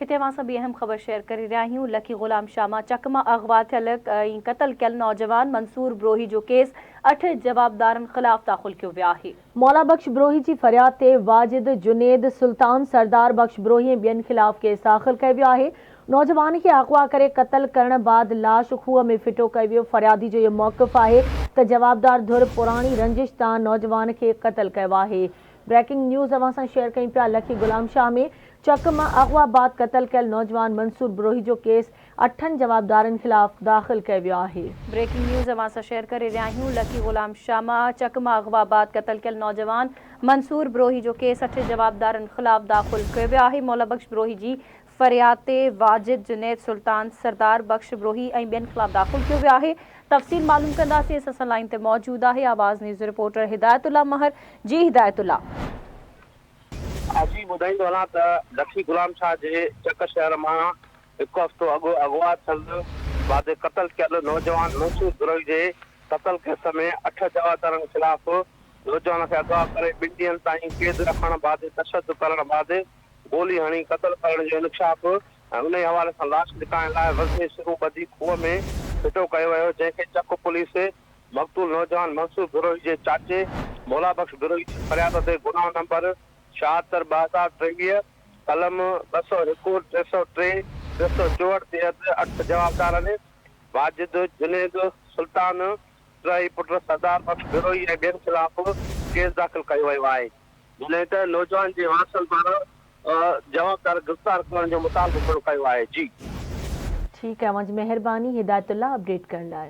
هتي اوهان سان ٻي اهم خبر شيئر ڪري رهيا آهيون، لکي غلام شاهه مان چڪ مان اغوا ٿيل ۽ قتل ڪيل نوجوان منصور بروهي جو ڪيس اٺ جوابدارن خلاف داخل ڪيو ويو آهي. مولا بخش بروهي جي فرياد تي واجد، جنيد، سلطان، سردار بخش بروهي ۽ ٻين خلاف ڪيس داخل ڪيو ويو آهي. نوجوان کي اغوا ڪري قتل ڪرڻ بعد لاش کوهه ۾ ڦٽو ڪيو ويو. فريادي جو اهو موقف آهي ته جوابدار ڌر پراڻي رنجش تان نوجوان کي قتل ڪيو آهي. بريڪنگ نيوز اوهان سان شيئر ڪيون پيا لکي غلام شاهه ۾ چڪ مان اغوا بعد قتل ڪيل نوجوان منصور بروهي جو ڪيس اٺن جوابدارن خلاف داخل ڪيو ويو آهي. بريڪنگ نيوز اوهان سان شيئر ڪري رهيا آهيون لکي غلام شاهه مان چڪ مان اغوا بعد قتل ڪيل نوجوان منصور بروهي جو ڪيس اٺ جوابدارن خلاف داخل ڪيو ويو آهي مولا بخش بروهي جي فرياد تي واجد جنيد سلطان، سردار بخش بروهي ۽ ٻين خلاف داخل ڪيو ويو آهي. تفصيل معلوم ڪنداسين اسان سان لائين تي موجود آهي آواز نيوز رپورٽر هدايت الله مهر جي هدايت الله. جي ٻڌائيندو هلان ته لکي غلام شاهه جي چڪ شهر مان هڪ هفتو اڳ اغوا ٿيل بعد قتل ڪيل نوجوان منصور بروهي جي قتل ڪيس ۾ اٺ جوابدارن خلاف نوجوان کي اغوا ڪري ٻن ڏينهن تائين قيد رکڻ بعد تشدد ڪرڻ بعد گولي هڻي قتل ڪرڻ جو انڪشاف ۽ انهي حوالي سان لاش لڪائڻ لاء وزني سرون ٻڌي کوهه ۾ ڦٽو ڪيو ويو، جنهن کي چڪ پوليس مقتول نوجوان منصور بروهي جي چاچي مولا بخش بروهي جي فرياد تي گناهه نمبر 76 2023 قلم 201، 303، 364 تحت اٺ جوابدارن واجد، جنيد، سلطان بروهي پٽ سردار بخش بروهي ۽ ٻين خلاف ڪيس داخل ڪيو ويو آهي. جڏهن ته نوجوان جي وارثن پاران جوابدار گرفتار ڪرڻ جو مطالبو پڻ ڪيو آهي. جي. ٺيڪ آهي اوهان جي مهرباني هدايت الله اپڊيٽ ڪرڻ لاء.